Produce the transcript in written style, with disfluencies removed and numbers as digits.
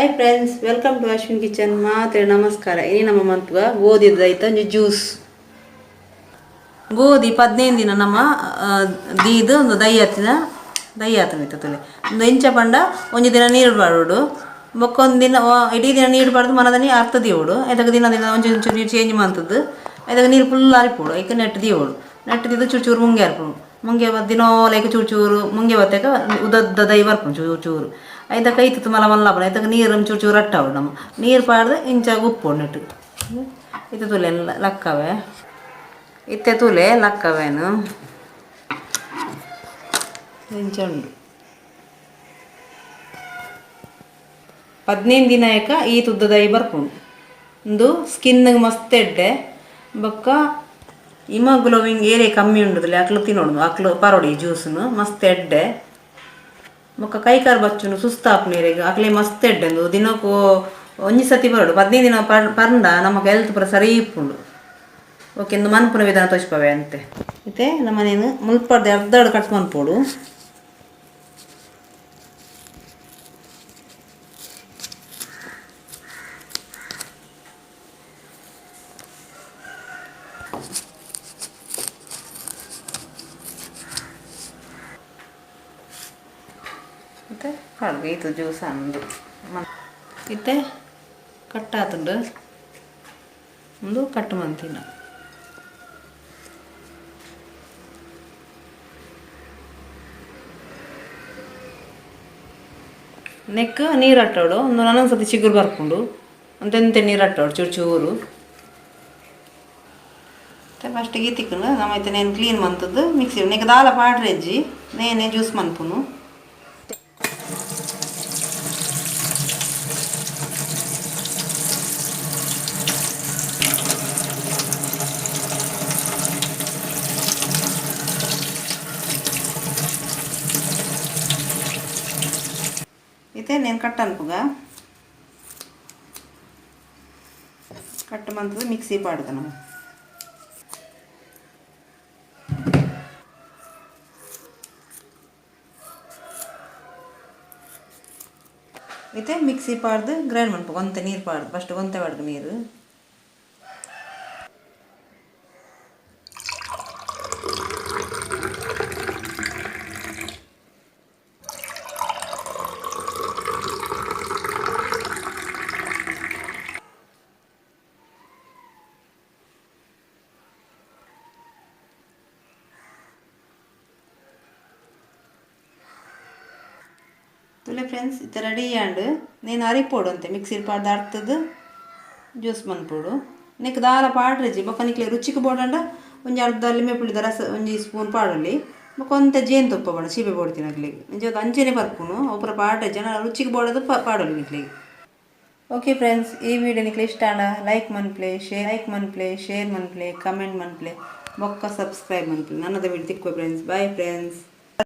Hi friends, welcome to Ashwin kitchen. ಮಾತ್ರೆ ನಮಸ್ಕಾರ. ಇನಿ ನಮ್ಮ ಮನ್ಪುಗ ಗೋಧಿ ದೈತ ಒಂಜಿ ಜ್ಯೂಸ್. ಗೋಧಿ 15 ದಿನ ನಮ್ಮ ದೀದು ಒಂದು ದೈ ಹತ್ತಿನ ದೈ ಆತನ ಇತ್ತಲೆ. ಒಂದು ಇಂಚ ಪಂಡ ಒಂಜಿ ದಿನ ನೀರು ಬಾಡೋಡು, ಬೊಕ್ಕೊಂದು ದಿನ ಇಡೀ ದಿನ ನೀರು ಬಾಡ್ದು ಮನದನಿ ಅರ್ಥ ದೀವೋಡು. ಐತಕ ದಿನ ದಿನ ಒಂಚೂರು ಒಂಚೂರು ನೀರು ಚೇಂಜ್ ಮಂತದ್ದು. ಐತಕ ನೀರು ಫುಲ್ ಅರಿಪೋಡು. ಐಕ ನೆಟ್ ದೀವೋಡು. ನೆಟ್ ದೀದು ಚೂರು ಚೂರು ಮುಂಗೆ ಅರ್ಪುಡು. ಮುಂಗೆ ದಿನೋಲೈಕ ಚೂರು ಚೂರು ಮುಂಗೆ ಬತ್ತಕ ಉದದ್ದ ದೈ ಬರ್ಪುಂಡು ಚೂರು ಚೂರು. ಐತಕ ಐತತ್ತು ಮಲ್ಲ ಮಲ್ಲ ಐತಕ ನೀರು ಚೂರು ಚೂರು ಅಟ್ಟಾವಡು. ನಮ್ಮ ನೀರು ಪಾಡ್ದು ಇಂಚ ಉಪ್ಪು ನೆಟ್ಟು ಇತ್ತೆ ತುಲೆ ಲಕ್ಕವೆ. ಇತ್ತೆ ತುಲೆ ಲಕ್ಕವೇನು ಇಂಚ ಉಂಡು. 15 ದಿನ ಏಕ ಈ ತುದ್ದದ ದೈ ಬರ್ಪುಂಡು. ಒಂದು ಸ್ಕಿನ್ಗೆ ಮಸ್ತ್ ಎಡ್ಡೆ. ಬೊಕ್ಕ ಹಿಮೋಗ್ಲೋಬಿನ್ ಏರೇ ಕಮ್ಮಿ ಉಂಡುದಿಲ್ಲ ಅಕ್ಲು ತಿನ್ನೋಡು, ಅಕ್ಲು ಪರೋಡಿ ಜ್ಯೂಸ್ನು ಮಸ್ತ್ ಎಡ್ಡೆ. ಬೊಕ್ಕ ಕೈಕಾಲು ಬಚ್ಚುನು ಸುಸ್ತಾಪುನೇರೆಗ್ ಅಕ್ಲೆ ಮಸ್ತ್ ಎಡ್ಡೆ. ಉಂದು ದಿನಕ್ಕೂ ಒಂಜಿ ಸತಿ ಬರೋಡು, 15 ದಿನ ಪರ್ಂಡ ನಮಕ್ ಹೆಲ್ತ್ ಪೂರ ಸರಿ ಇಪ್ಪುಂಡು. ಓಕೆ, ಇಂದು ಮನ್ಪುನ ವಿಧಾನ ತೋಜ್ಪವೆ ಅಂತೆ. ಇತ್ತೆ ನಮ್ಮನೇನು ಮುಲ್ಪರ್ದು ಅರ್ಧ ಕಟ್ ಮನ್ಪೋಡು. ಇತ್ತೆ ಪಾಡ್ಗ ಈತು ಜ್ಯೂಸ್ ಅಂದು ಇತ್ತೆ ಕಟ್ಟಾತುಂಡು. ಒಂದು ಕಟ್ ಮಂತಿನ ನೆಕ್ ನೀರು ಅಟ್ಟೋಡು. ಒಂದು ನಾನೊಂದು ಸತಿ ಚಿಗುರು ಬರ್ಪುಂಡು. ಅಂತೆಂತೆ ನೀರು ಅಟ್ಟೋಡು ಚೂರು ಚೂರು. ಮತ್ತೆ ಫಸ್ಟ್ ಗೀತಿಕ್ಕುಂಡು ನಮ್ಮ ಇತ್ತೆ ನೇನು ಕ್ಲೀನ್ ಮಂತದ್ದು ಮಿಕ್ಸಿ ನೆಕ್ ದಾಲ ಪಾಡ್ರೆಜ್ಜಿ ನೇನೆ ಜ್ಯೂಸ್ ಮನ್ಪುನು. ಇತ್ತೆ నేను ಕಟ್ ಅನ್ಪುಗ ಕಟ್ ಮಂತದ್ದು ಮಿಕ್ಸಿ ಪಾಡ್ದ ನಾವು. ಇತ್ತೆ ಮಿಕ್ಸಿ ಪಾಡ್ದು ಗ್ರೈಂಡ್ ಮನ್ಪುಗ. ಒಂತೆ ನೀರು ಪಾಡ್ದು ಫಸ್ಟ್ ಒಂತೆ ಪಾಡ್ದು ನೀರು. ತುಲೆ ಫ್ರೆಂಡ್ಸ್, ಇತ್ತೆ ರೆಡಿ ಆಂಡ್. నేను ಅರಿಪೋಡು ಅಂತೆ ಮಿಕ್ಸಿಲಿ ಪಾಡ್ದು ಅರ್ತದ್ದು ಜ್ಯೂಸ್ ಮನ್ಪೋಡು. ನೆಕ್ ದಾಲ ಪಾಡ್ರೆಜಿ. ಬೊಕ್ಕ ನಿಕ್ಲೆ ರುಚಿಗೆ ಬೋಡಂಡ ಒಂಜಿ ಅರ್ಧ ಲಿಂಬೆ ಪುಳಿದ ರಸ ಒಂಜಿ ಸ್ಪೂನ್ ಪಾಡೊಲಿ. ಬೊಕ್ಕ ಒಂತೆ ಜೇನುತುಪ್ಪ ಬೋಡ ಚೀಪೆ ಬೋಡ್ತೀನಿ ಅಕ್ಲೆಗ್. ನಿಜವಾದ ಅಂಚೆನೆ ಪರ್ಪುನು ಒಪುರ ಪಾಡ್ರೆಜಿ ಜನ ರುಚಿಗೆ ಬೋಡೋದು ಪಾಡೊಲಿ ನಿಕ್ಲೆಗ್. ಓಕೆ ಫ್ರೆಂಡ್ಸ್, ಈ ವಿಡಿಯೋ ನಿಕ್ಲೆ ಇಷ್ಟ ಆಂಡ ಲೈಕ್ ಮನ್ಪ್ಲೆ, ಶೇರ್ ಲೈಕ್ ಮನ್ಪ್ಲೆ, ಶೇರ್ ಮನ್ಪ್ಲೆ, ಕಮೆಂಟ್ ಮನ್ಪ್ಲೆ, ಬೊಕ್ಕ ಸಬ್ಸ್ಕ್ರೈಬ್ ಮನ್ಪ್ಲೆ. ನನ್ನದ ವಿಡಿಯೋ ತಿಕ್ಕುವ ಫ್ರೆಂಡ್ಸ್. Bye friends.